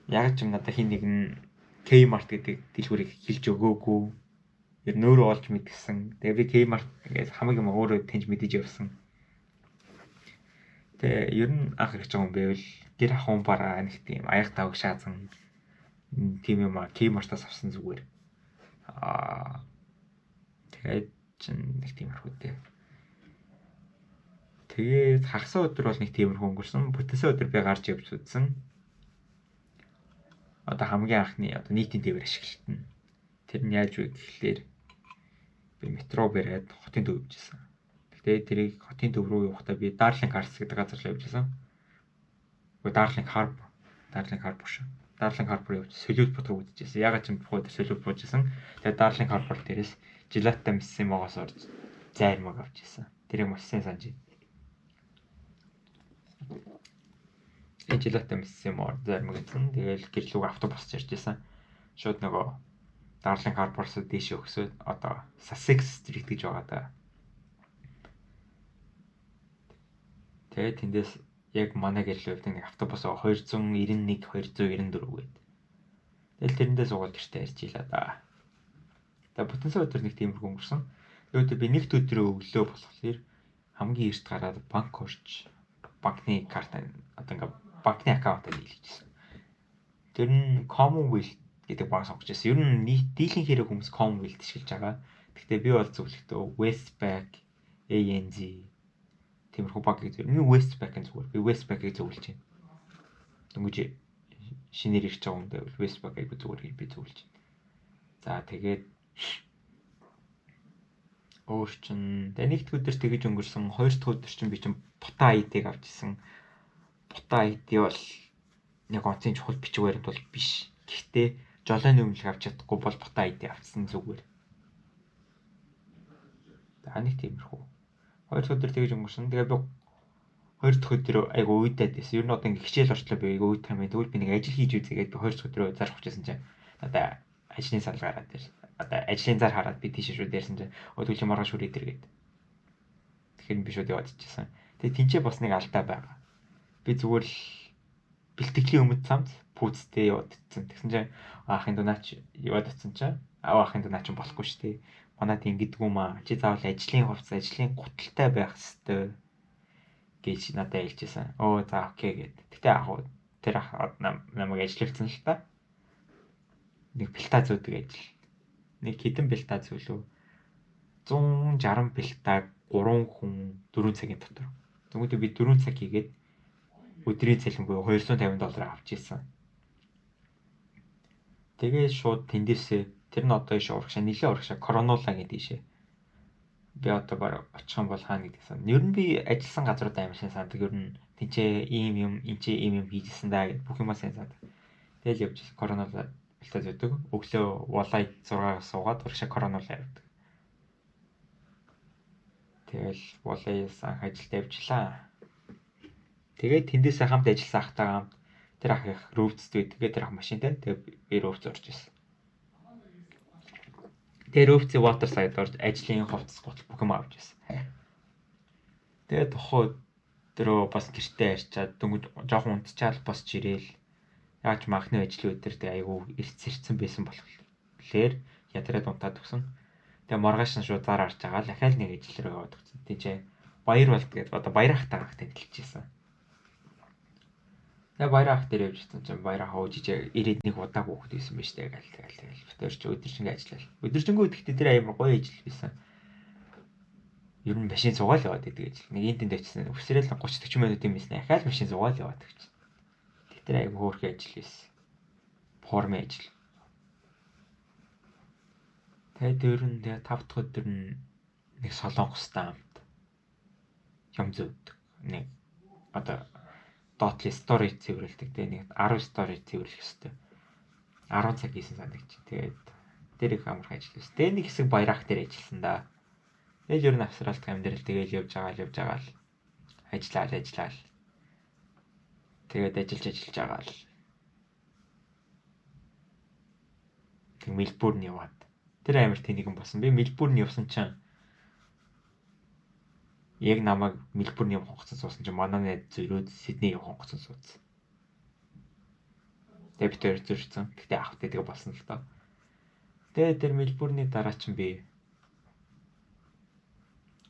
A: Яг ч юм надад хин нэгэн Kmart гэдэг дэлгүүрийг хэлж өгөөгүй. Ер нь өөрөө олж мэдгсэн. Тэгээ би Kmart ингээд хамаг юм өөрөө таньж мэдэж явсан. Тэгээ ер нь анх ирж байгаа юм байвал гэр ахуйн бараа нэг тийм аяг тавг шаазан тийм юм а Kmart-аас авсан зүгээр. Тэгээд чинь нэг тиймэрхүү дээ. Тэгээд хагас өдөр бол нэг тиймэрхүү өнгөрсөн. Бүтэнсэн өдөр би гарч явж үзсэн. Одоо хамгийн анхны одоо нийтийн тээвэр ашиглалтна. Тэр нь яаж вэ гэхлээр би метро бариад хотын төв явжсэн. Тэгтээ тэрийг хотын төв рүү явахдаа би Darling Harbour гэдэг газар руу явжсэн. Үгүй Darling Harbour, Darling Harbour шүү. Darling Harbour явж Солиуд бот руу үзчихсэн. Ягаад ч юм тухайд Солиуд буужсэн. Тэгээд Darling Harbour дээрээс Gelato Massimo-гоос орж зайрмаг авч ирсэн. Тэрийг маш сайн санаж байна. Gelato Massimo зайрмаг гэсэн. Тэгээл гэр лүүг автобус ирж исэн. Шууд нөгөө Darling Harbour-с дээшээ өгсөөд одоо Sussex Street гэж байгаа да. Тэгээд тэндээс яг манай гэрлээ явдаг нэг автобус 291 294 гээд. Тэгэл тэрэндээ суугаад гэртээ ярьж илаа да. Тэгээ бүтэнсэн өдөр нэг тиймэрхүү өнгөрсөн. Нөгөөдөө би нэгд өдрөө өглөө болохоор хамгийн эрт гараад банк орж банкны карт одоо ингээ банкны аккаунтаа нийлүүлчихсэн. Тэр нь Commonwealth гэдэг банк сонгож байсан. Ер нь нийт дийлэн хэрэг хүмүүс Commonwealth ашиглаж байгаа. Гэхдээ би бол зөвлөхдөө Westpac, ANZ тиймэрхүү банкыг зөв. Миний Westpac-ын зүгээр. Би Westpac-ыг зөвлөж байна. Дөнгөж шинээр ирж байгаа юм байвал Westpac айгу зүгээр гэж би зөвлөж байна. За тэгээд өөр чин тэгээ нэгд өдөр тэгэж өнгөрсөн. Хоёр дахь өдөр чинь би чинь Бута ID-г авч исэн. Бута ID бол нэг онцын чухал бичиг баримт бол биш. Гэхдээ жолооны өмнөлг авч чадахгүй бол Бута ID авчихсан зүгээр. За нэг тиймэрхүү. Хоёр дахь өдөр тэгэж өнгөрсөн. Тэгээ би хоёр дахь өдөр айгу уйдаад байсан. Ер нь одоо ингээ хичээл орчлоо би айгу уйдах юм байна. Тэгвэл би нэг ажил хийж үзье гэдээ би хоёр дахь өдрөө зарах хүчээсэн чинь одоо ажлын санал гараад ирсэн. Одоо ажлын зар хараад би тийшээ шууд ярьсан чинь өө тэгвэл маргааш хүрээ тэр гээд. Тэгэхээр би шууд яваад ичээсэн. Тэгээ тэнцээ бас нэг алдаа байгаа. Би зүгээр л бэлтгэлийн өмнө цамц пүүцтэй яваад ицсэн. Тэгсэн чинь ахын дүү наач яваад ицсэн чинь аа ахын дүү наач болохгүй шүү дээ. Манад ингэдэггүй маа. Чи заавал ажлын хувцас, ажлын гуталтай байх ёстой гэж надад хэлжсэн. Өө за окей гэд. Гэтэ яг тэр ах намайг ажиллуулсан л та. Нэг бэлта зүүдэг ажил. Нэг хэдэн бэлта зүүлв. 160 бэлтаг 3 хүн 4 цагийн дотор. Тэгмүүдээ би 4 цаг хийгээд өдрийн цалин буюу $250 авч ирсэн. Тэгээд шууд тэндээсээ тэр нь одоо иш урагшаа нэлээ урагшаа Коронола гэдэг ийшээ. Би одоо баг очих юм бол хаана гэдэг сан. Ер нь би ажилласан газрууд амар сайн сандаг. Ер нь тэнцээ ийм юм, энчээ ийм юм хийжсэн даа гэд бүх юмаа сайн сандаг. Тэгэл явж Коронол бэлтээд өгдөг. Өглөө Walleye 6-аас суугаад урагшаа Коронол явдаг. Тэгэл Walleye-с анх ажилд явжлаа. Тэгээд тэндээсээ хамт ажилласан ахтайгаа хамт тэр ах их рөвцд байдаг. Тэгээд тэр ах машинтай. Тэгээд би рөвц орж ирсэн. Тэгээд рөвцийн Waterside орж ажлын хувцас гутал бүх юм авч ирсэн. Тэгээд тухайн өдрөө бас гэртээ арчаад дөнгөж жоохон унтчаал босч ирээл яаж махны ажлын өдөр тэг айгүй эрт сэрцэн байсан болохоор ядраад унтаад өгсөн. Тэгээ маргааш нь шууд зар арч байгаа л дахиад нэг ажил рүү яваад өгсөн. Тийч баяр болт гээд одоо баяр ахтаа анх танилцчихсан. Тэгээ баяр ах дээр явж ирсэн чинь баяр ах өөжиж ирээд нэг удааг хүүхэд байсан биз дээ гэл тэгэл тэгэл битэр чи өдөржингөө ажиллал. Өдөржингөө гэхдээ тэр амар гоё ажил байсан. Ер нь машин зугаал яваад идэг ажил. Нэг энд тэнд очисон. Өсрэл 30 40 минут юм байсан. Ахаал машин зугаал яваад гэж. Тэр айгүй хөөрхөн ажил байсан. Формын ажил. Тэгээд ер нь тэгээ 5 дахь өдөр нь нэг солонгостой амт юм зөөдөг. Нэг одоо доотлын story цэвэрлэдэг. Тэгээ нэг 10 story цэвэрлэх хэвээр. 10 цаг хийсэн санагч. Тэгээд тэр их амархан ажил байсан. Тэгээ нэг хэсэг баярах дээр ажилласан да. Тэгэл ер нь Австралид амьдрал тэгэл явж байгаа л явж байгаа л ажиллаал ажиллаал. Тэгээд ажиллаж ажиллаж байгаа л тэг Мельбурн яваад. Тэр амар тэнэгэн болсон. Би Мельбурн явсан чинь яг намайг Мельбурн явах хонгоцон суусан чинь манай найз зөрөөд Сидней явах хонгоцон суудсан. Тэгээ би тэр зөрчсөн. Гэхдээ авах тэгээ болсон л доо. Тэгээ тэр Мельбурний дараа чинь би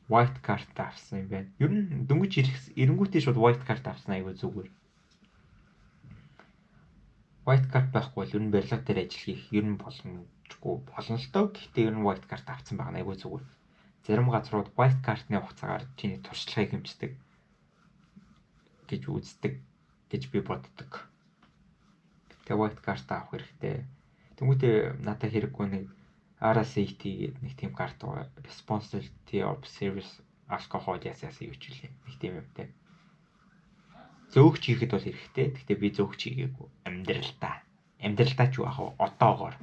A: white card авсан юм байна. Ер нь дөнгөж ирэнгүүтээ шууд white card авсан айгүй зүгээр. White card байхгүй бол ер нь барилга дээр ажил хийх ер нь боломжгүй болно л доо. Гэхдээ ер нь white card авсан байгаа нь айгүй зүгээр. Зарим газрууд white card-ны хугацаагаар чиний туршлагыг хэмждэг гэж үздэг гэж би боддог. Тэгээ white card авах хэрэгтэй. Тэнгүүтээ надад хэрэггүй нэг RSAT гэдэг нэг тийм карт байгаа. Responsibility of Service Alcohol яс юу ч үлээ. Нэг тийм юмтай. Зөөгч хийхэд бол хэрэгтэй. Гэхдээ би зөөгч хийгээгүй. Амьдралдаа. Амьдралдаа ч юу ах вэ? Одоогоор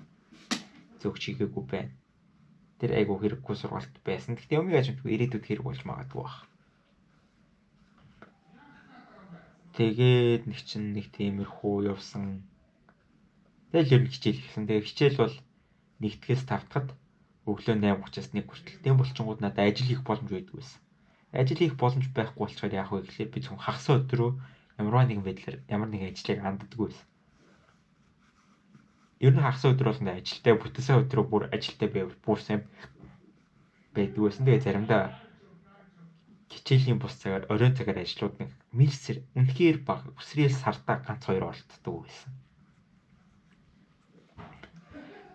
A: зөөгч хийгээгүй байна. Тэр айгу хэрэггүй сургалт байсан. Гэхдээ юмыг ажимтгүй ирээдүйд хэрэг болж магадгүй баг. Тэгээд нэг чинь нэг тиймэрхүү явсан. Тэгэл ер нь хичээл хийсэн. Тэгээ хичээл бол нэгдгээс тавтахад өглөө 8:30-аас 1 хүртэл. Тэм булчингууд надад ажил хийх боломж байдгүй байсан. Ажил хийх боломж байхгүй болчихоор яах вэ гэхлээр би зөвхөн хагас өдрөө ямарваа нэгэн байдлаар ямар нэгэн ажлыг анддаггүй байсан. Ер нь хагас өдөр болгоно ажилтай, бүтэнсэн өдрөө бүр ажилтай байвал бүр сайн байдаг байсан. Тэгээ заримдаа хичээлийн бус цагаар оройн цагаар ажлууд нэг мэлсэр үнэхээр бага өсрөөл сартаа ганц хоёр оролддог байсан.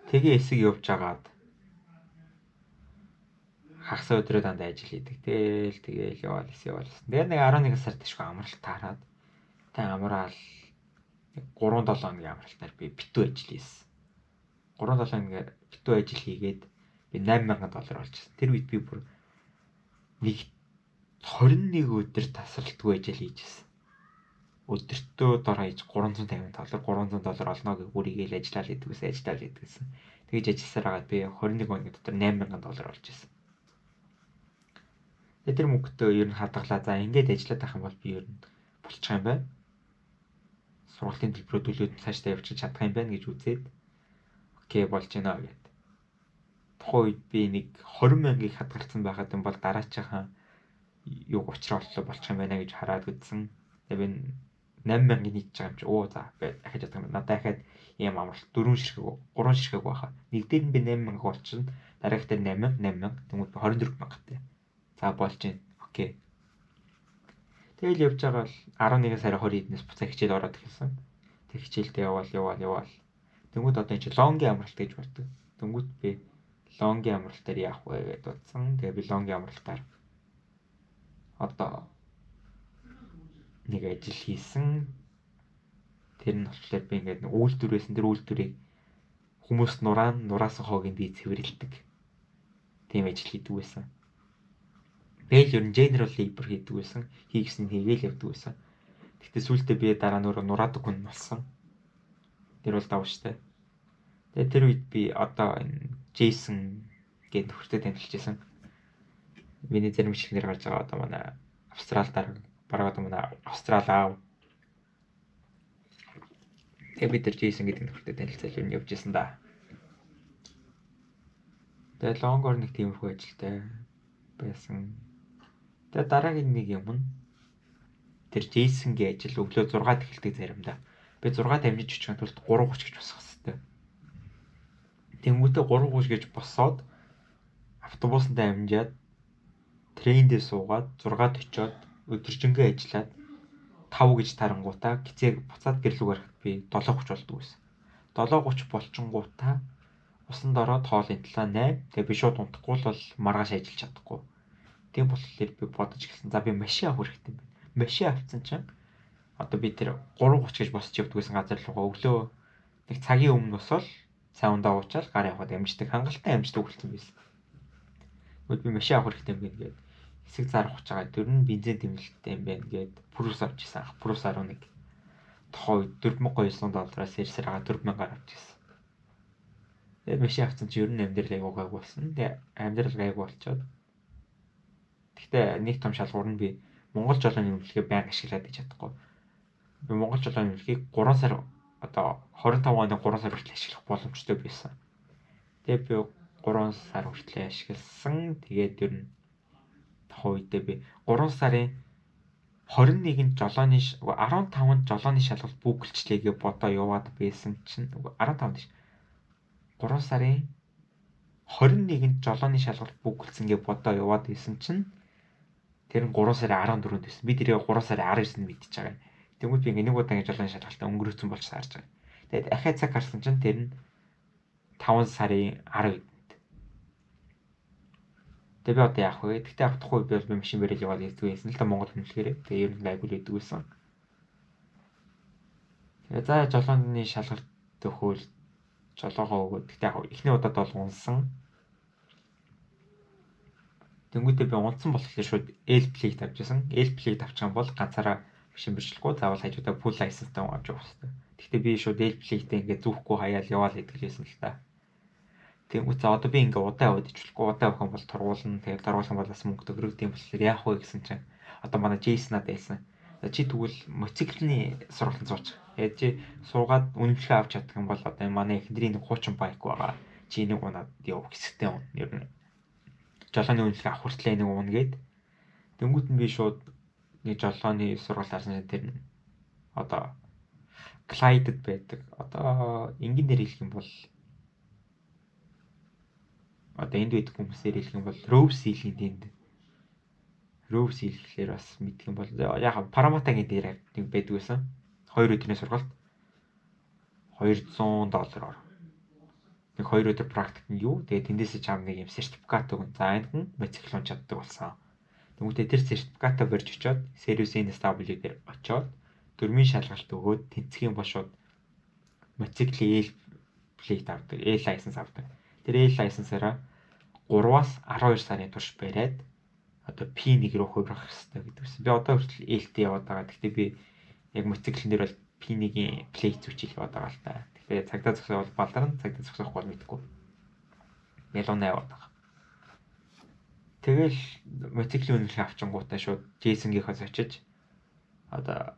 A: Тэгээ хэсэг явж агаад хагас өдрөө дандаа ажил хийдэг. Тэгэл тэгэл яваал яваал. Тэгээ нэг 11 сард ашгүй амралт таарад. Тэг амраал 3-7 хоногийн амралтаар би битүү ажил хийсэн. 3-7 хоногаар битүү ажил хийгээд би 8000 доллар олчихсан. Тэр үед би бүр нэг 21 өдөр тасралтгүй ажил хийжсэн. Өдөртөө дор хаяж 350 доллар, 300 доллар олно гэх үрийгээл ажиллаад идэгсэн, ажиллаад идэгсэн. Тэгэж ажилласаар хагаад би 21 хоногийн дотор 8000 доллар олж ирсэн. Тэгээ тэр мөнгөтэй ер нь хадгалаа. За ингээд ажиллаад байх юм бол би ер нь болчих юм байна. Сургуулийн төлбөрөө төлөөд цаашдаа явчих чадах юм байна гэж үзээд окей болж байна гэд. Тухайн үед би нэг 20 мянгаыг хадгалсан байхад юм бол дараачихаа юуг учраа оллоо болчих юм байна гэж хараад үзсэн. Тэгээ би 8000-ыг нийтж байгаа юм чи оо за дахиж чадах юм. Надад дахиад ийм амралт 4 ширхэг 3 ширхэг байхаа. Нэг дээр нь би 8000 болчихно. Дараагийнх дээр 8000 8000 тэгмүүд би 24000-тай. За болж байна. Окей. Тэгэл явж байгаа л 11 сарын 20 эднээс буцаа хичээл ороод эхэлсэн. Тэг хичээлдээ яваал яваал яваал. Тэнгүүд одоо энэ чи лонгийн амралт гэж боддог. Тэнгүүд би лонгийн амралтаар яах вэ гэдээ бодсон. Тэгээ би лонгийн амралтаар одоо нэг ажил хийсэн. Тэр нь болохоор би ингээд үйлдвэр байсан. Тэр үйлдвэрийг хүмүүс нураан нураасан хоог нь би цэвэрлэдэг. Тийм ажил хийдэг байсан. Тэгэл ер нь general labor хийдэг байсан. Хийгсэн хийгээл явдаг байсан. Гэхдээ сүүлдээ би дараа нь өөрөө нураадаг хүн болсон. Тэр бол давж штэ. Тэгээд тэр үед би одоо энэ Джейсон гэдэг нөхөртэй танилцж байсан. Миний зарим бичлэгнэр гарч байгаа одоо манай Австрал дараа бараг одоо манай Австрал аав. Тэгээд би тэр Джейсон гэдэг нөхөртэй танилцал юу явж исэн да. Тэгээд лонгоор нэг тиймэрхүү ажилтай байсан. Тэгээд дараагийн нэг юм нь тэр Джейсонгийн ажил өглөө 6-д эхэлдэг заримдаа. Би 6-д амжиж очихын тулд 3:30 гэж босох хэвээр. Тэнгүүтээ 3:30 гэж босоод автобусанд амжиад трендээ суугаад 6-д очиод өдөржингөө ажиллаад 5 гэж тарангуудаа гизээ буцаад гэрлүү гарахад би 7:30 болдог байсан. 7:30 болчингуудаа усанд ороод хоолын талаа 8. Тэгээ би шууд унтахгүй бол маргааш ажиллаж чадахгүй. Тийм болохоор би бодож эхэлсэн. За би машин авах хэрэгтэй юм байна. Машин авсан чинь одоо би тэр 3:30 гэж босч явдаг гэсэн газар руугаа өглөө нэг цагийн өмнө босоод сайн ундаа уучаал гар явахад амждаг, хангалттай амждаг болсон байсан. Тэгвэл би машин авах хэрэгтэй юм байна гээд хэсэг зар ухаж байгаа. Тэр нь бензин тэмдэглэлтэй юм байна гээд Prius авч ирсэн. Prius 11. Тухайн үед 4900 доллараас ирсээр байгаа 4000-аар авч ирсэн. Тэгээд машин авсан чинь ер нь амьдрал айгуу гайгүй болсон. Тэгээд амьдрал гайгүй болчоод. Гэхдээ нэг том шалгуур нь би Монгол жолооны үнэлгээ байнга ашиглаад иж чадахгүй. Би Монгол жолооны үнэлгээг 3 сар одоо 25 оны 3 сар хүртэл ашиглах боломжтой байсан. Тэгээд би 3 сар хүртэл ашигласан. Тэгээд ер нь тухайн үедээ би 3 сарын 21-нд жолооны 15-нд жолооны шалгалт бүгэлчлээ гэж бодоо яваад байсан чинь 15-нд биш. 3 сарын 21-нд жолооны шалгалт бүгэлцсэн гэж бодоо яваад байсан чинь тэр нь 3 сарын 14-нд байсан. Би тэрийг 3 сарын 19-нд мэдчихэж байгаа юм. Тэнгүүд би ингээ нэг удаа ингээ жолооны шалгалтаа өнгөрөөцөн болж таарж байгаа. Тэгээд ахиад цаг харсан чинь тэр нь 5 сарын 10-нд. Тэгээ би одоо яах вэ? Гэхдээ яг тухайн үед би бол машин барил яваад ирдэг байсан л да Монгол хөндлөгөөрээ. Тэгээ ер нь айгуул байдаг байсан. Тэгээ за жолооны шалгалт төхөөл жолоогоо өгөөд. Гэхдээ яг эхний удаад бол унсан. Тэнгүүтээ би унтсан болохоор шууд L plate авч ирсэн. L plate авчих юм бол ганцаараа машин барьчлахгүй заавал хажуудаа full license-тай хүн авч явах хэрэгтэй. Гэхдээ би шууд L plate-тэй ингээд зүүхгүй хаяал яваал гэдэг л байсан л та. Тэнгүүт за одоо би ингээд удаа яваад ичлэхгүй удаа явах юм бол тургуулна. Тэгээд тургуулах юм бол бас мөнгө төгрөг тийм болохоор яах вэ гэсэн чинь одоо манай Джейсон надад хэлсэн. Чи тэгвэл мотоциклны сургалтанд суучих. Тэгээд чи суугаад үнэмлэхээ авч чадах юм бол одоо манай эхнэрийн нэг хуучин байк байгаа. Чи энийг унаад яв хэсэгтэй ун. Ер нь жолооны үнэмлэхээ авах хүртлээр энийг уuna гээд. Тэнгүүт нь би шууд нэг жолооны сургалт харсан чинь тэр нь одоо Clyde байдаг. Одоо энгийн дээр хэлэх юм бол одоо энд байдаг хүмүүсээр хэлэх юм бол Rose Hill-ийн тэнд Rose Hill гэхлээр бас мэдэх юм бол яг Параматагийн дээр нэг байдаг байсан. 2 өдрийн сургалт 200 доллараар. Нэг 2 өдөр практик нь юу? Тэгээ тэндээсээ чам нэг юм сертификат өгнө. За энэ хүн мотоцикл унж чаддаг болсон. Тэнгүүтээ тэр сертификатаа барьж очиод Service NSW дээр очиод дөрмийн шалгалт өгөөд тэнцгийн бошууд мотоциклийн L plate авдаг, L license авдаг. Тэр L license-аараа 3-аас 12 сарын турш бариад одоо P1 рүү хувирах хэрэгтэй гэдэг байсан. Би одоо хүртэл L-тэй яваад байгаа. Гэхдээ би яг мотоциклэн дээр бол P1-ийн plate зүчил яваад байгаа л та. Тэгэхээр цагдаа зогсоо бол баларна, цагдаа зогсоохгүй бол мэдэхгүй. Ялуунаа яваад байгаа. Тэгэл мотоциклийн үнэлгээ авчингуудаа шууд Jason-гийнхээс очиж одоо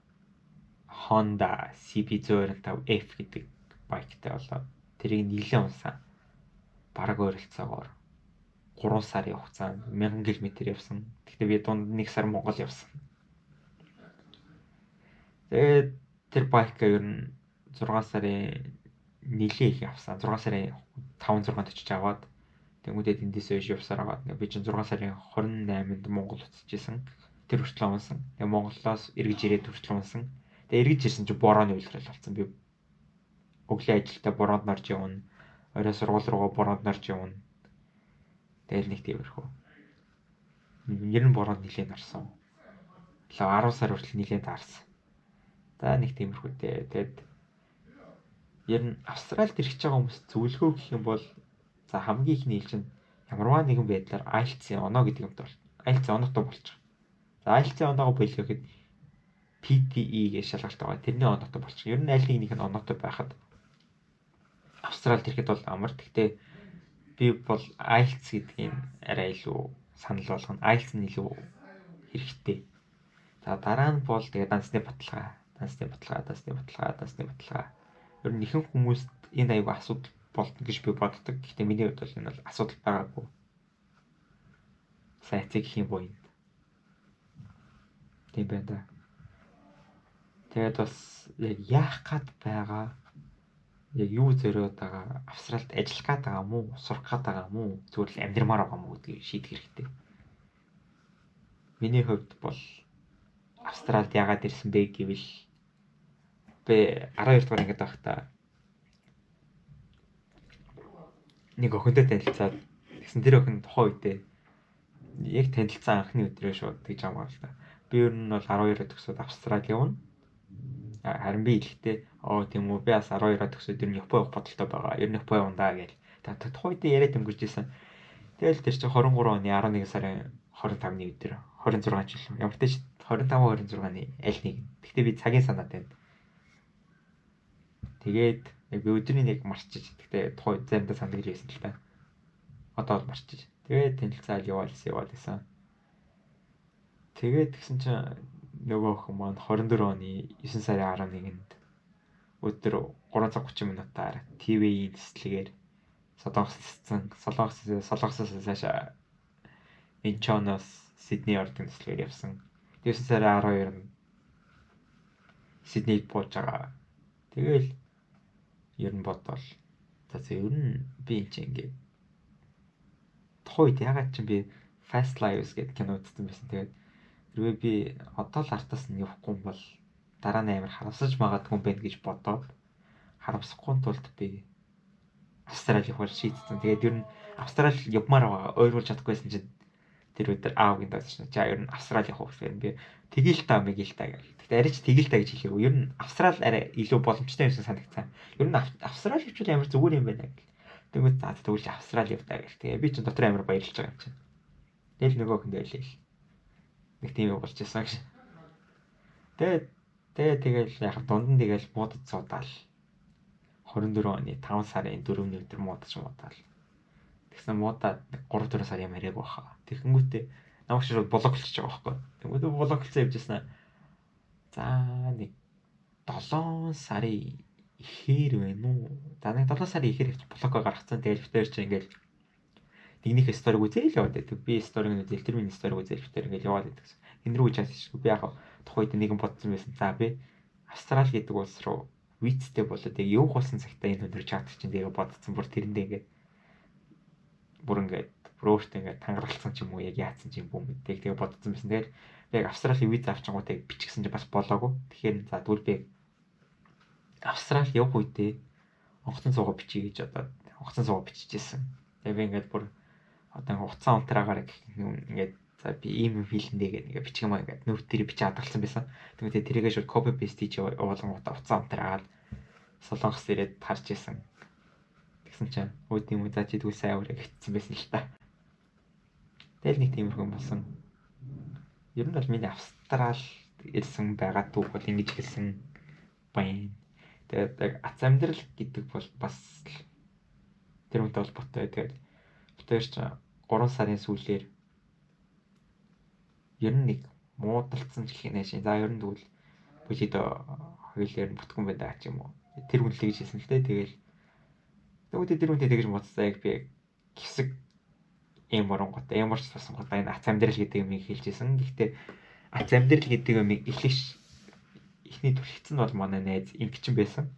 A: Honda CB125F гэдэг байктай болоод тэрийг нийлэн унсан. Бараг ойролцоогоор 3 сарын хугацаанд 1000 км явсан. Гэхдээ би дунд 1 сар Монгол явсан. Тэгээд тэр байка ер нь 6 сарын нилээ их явсан. 6 сарын 5 6-нд очиж аваад тэнгуүдээ тэндээс хойш явсаар аваад би чинь 6 сарын 28-нд Монгол буцаж исэн. Тэр хүртэл унсан. Тэгээ Монголоос эргэж ирээд хүртэл унсан. Тэгээ эргэж ирсэн чинь борооны үйлрэл болсон. Би өглөө ажилдаа бороонд норж явна. Орой сургууль руугаа бороонд норж явна. Тэгэл нэг тиймэрхүү. Ер нь бороонд нилээн орсон. 10 сар хүртэл нилээн таарсан. За нэг тиймэрхүү дээ. Тэгээд ер нь Австралид ирэх байгаа хүмүүс зөвлөгөө гэх юм бол за хамгийн ихний хэлж нь ямарваа нэгэн байдлаар IELTS-ийн оноо гэдэг юмтай бол IELTS-ийн оноотой болчих. За IELTS-ийн оноогоо болио гэхэд PTE гэж шалгалт байгаа. Тэрний оноотой болчих. Ер нь аль нэгнийх нь оноотой байхад Австралид ирэхэд бол амар. Гэхдээ би бол IELTS гэдгийг арай илүү санал болгоно. IELTS нь илүү хэрэгтэй. За дараа нь бол тэгээ дансны баталгаа, дансны баталгаа, дансны баталгаа, дансны баталгаа. Ер нь ихэнх хүмүүст энэ аюу асуудал болдно гэж би боддог. Гэхдээ миний хувьд бол энэ бол асуудал байгаагүй. Сайн эцэг гэх юм буян. Тийм байна да. Тэгээд бас яг яах гад байгаа, яг юу зориод байгаа, Австралид ажиллах гад байгаа мó, сурах гад байгаа мó, зүгээр л амьдрмаар байгаа мó гэдгийг шийдэх хэрэгтэй. Миний хувьд бол Австралид яагаад ирсэн бэ гэвэл би 12 дугаар ангид байхдаа нэг охинтой танилцаад тэгсэн тэр охин тухайн үедээ яг танилцсан анхны өдрөө шууд тэгж амгаа л та. Би ер нь бол 12-оо төгсөөд Австрали явна. Харин би хэлэхдээ оо тийм үү би бас 12-оо төгсөөд ер нь Япон явах бодолтой байгаа. Ер нь Япон явна даа гэж. Та тухайн үедээ яриад өнгөрч исэн. Тэгэл тэр чинь 23 оны 11 сарын 25-ны өдөр 26 жил. Ямар ч тач 25 26-ны аль нэг. Гэхдээ би цагийн санаад байна. Тэгээд яг би өдрийн нэг марчиж. Гэхдээ тухайн заримдаа сандаг л байсан л та. Одоо бол марчиж. Тэгээд танилцаал яваал яваал гэсэн. Тэгээд тэгсэн чинь нөгөө охин маань 24 оны 9 сарын 11-нд өдөр 3 цаг 30 минутаар ТV-ийн нислэгээр Солонгос Солонгосоос цаашаа Инчоноос Сидней ордог нислэгээр явсан. 9 сарын 12-нд Сиднейд бууж байгаа. Тэгэл ер нь бодвол за ер нь би энэ чинь ингээд тухайн үед ягаад чинь би Fast Lives гэдэг кино үзсэн байсан. Тэгээд хэрвээ би одоо л артаас нь явахгүй юм бол дараа нь амар харамсаж магадгүй юм байна гэж бодоод харамсахгүй тулд би Австрали явахаар шийдсэн. Тэгээд ер нь Австрали явмаар байгаа ойруулж чадахгүйсэн чинь тэр өдөр аавгийн даас чинь чаа ер нь Австрали явах гэхээр би тэгэл та мэгэл та гэл. Гэхдээ арай ч тэгэл та гэж хэлээгүй. Ер нь Австрали арай илүү боломжтой юм шиг санагцсан. Ер нь Австрали хөвчл амар зүгээр юм байна гэл. Тэгвэл за тэгвэл Австрали явтаа гэл. Тэгээ би чинь дотор амар баярлж байгаа юм чинь. Тэгэл нөгөө хүндээ хэлээл. Нэг тийм юм болж исэн гэж. Тэгээ тэгэл яг дунд нь тэгэл муудаж суудаал. 24 оны 5 сарын 4-ний өдөр муудаж муудаал. Тэгсэн муудаад 3 4 сар юм яриаг баха. Тэгэхэнгүүтээ намайг шууд блок болчихж байгаа байхгүй. Тэнгүүтээ блок болсон явж ирсэн. За нэг 7 сарын ихээр байна уу? За нэг 7 сарын ихээр блокоо гаргацсан. Тэгэл битээр чи ингээл нэгнийхээ сториг үзээл яваад байдаг. Би сториг нь үзээл, тэр миний сториг үзээл битээр ингээл яваад байдаг. Энэ рүү чаас би яг тухайн үед нэгэн бодсон байсан. За би Австрали гэдэг улс руу визтэй болоод яг явах болсон цагтаа энэ өндөр чат чинь тэгээ бодсон. Бүр тэрэндээ ингээд бүр ингээд бүр өөртөө ингээд тангаралцсан ч юм уу яг яатсан ч юм бүү мэдээ тэгээ бодсон байсан. Тэгэл би яг Австралийн виз авчингууд яг бичгсэн чинь бас болоогүй. Тэгэхээр за тэгвэл би Австрали явах үедээ онгоцон суугаа бичиж гэж одоо онгоцон суугаа бичижсэн. Тэгээ би ингээд бүр одоо утсан унтраагаар ингээд за би ийм юм хийлэндээ гэдэг ингээд бичих юм аа ингээд нөт дээр бичиж хадгалсан байсан. Тэгээд тэрийгээ шууд copy paste хийж явуулангуудаа утсан унтраагаад Солонгос ирээд харж исэн. Тэгсэн чинь үүд юм уу за чи тэгвэл сайн аваарай гэсэн байсан л та. Тэгэл нэг тиймэрхүү юм болсон. Ер нь бол миний Австрал ирсэн байгаа түүх бол ингэж хэлсэн байна. Тэгээд яг ац амьдрал гэдэг бол бас тэр хүнтэй холбоотой. Тэгээд битээр чи 3 сарын сүүлээр ер нь нэг муудалцсан ч гэх юм шин. За ер нь тэгвэл бүлэд хоёулаар нь бүтгэн байна ч юм уу. Тэр хүн л тэгж хэлсэн л дээ. Тэгэл тэгвэл тэр хүнтэй тэгж муудсан яг би хэсэг юм оронготой ямар ч тусангуудаа энэ ац амьдрал гэдэг юмыг хэлж исэн. Гэхдээ ац амьдрал гэдэг юмыг эхлэх эхний түлхэгдсэн нь бол манай найз Инкчин байсан.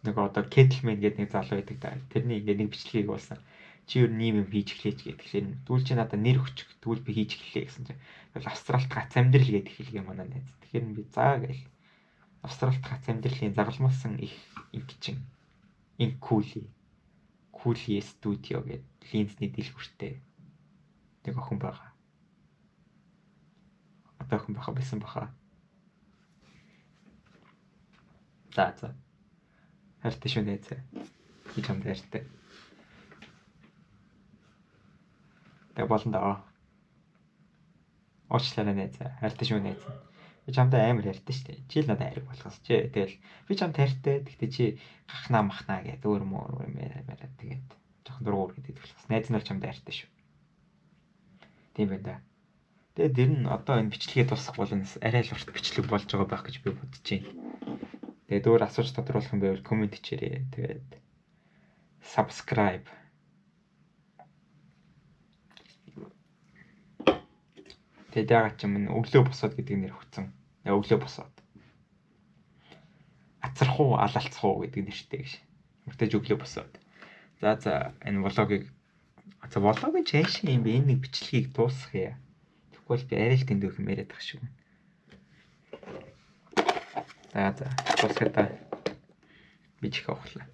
A: Нэг одоо Kettleman гэдэг нэг залуу байдаг та. Тэрний ингээд нэг бичлэгийг болсон. Чи ер нь ийм юм хийж эхлэеч гэх. Тэгэхээр тэгвэл чи надад нэр өгчих. Тэгвэл би хийж эхлэе гэсэн чинь. Тэгвэл Австралид гац амьдрал гэдэг хэлгээ манай найз. Тэгэхээр би заа гээл. Австралид гац амьдралын загалмалсан их Инкчин. Инкули. Кули студио гэдэг линзний дэлгүүртэй нэг охин байгаа. Одоо охин байха байсан баха. За за. Хайртай шүү найз. Би чамд хайртай. Тэгээ болно даа. Уучлаарай найз. Хайртай шүү найз. Би чамтай амар хайртай шүү дээ. Чи л надад хайрг болохоос чи. Тэгэл би чамд хайртай. Гэхдээ чи гахнаа махнаа гэдэг өөр мөр юм яриа тэгээд жоохон дургу гэдэг болохоос найз нар чамд хайртай шүү. Тийм байна да. Тэгээд ер нь одоо энэ бичлэгээ дуусгах бол арай л урт бичлэг болж байгаа байх гэж би бодож байна. Тэгээд өөр асууж тодруулах юм байвал коммент хийрээ. Тэгээд subscribe. Тэгээд яагаад ч юм өглөө босоод гэдэг нэр өгсөн. Өглөө босоод. Ацрах уу, алалцах уу гэдэг нэртэй гэж. Мөртөж өглөө босоод. За за энэ влогийг за влогийн чааш юм бэ? Энэ нэг бичлэгийг дуусгая. Тэгвэл би арай л дэндүү юм яриад тах шиг байна. За за дуусгая та. Би чих авахлаа.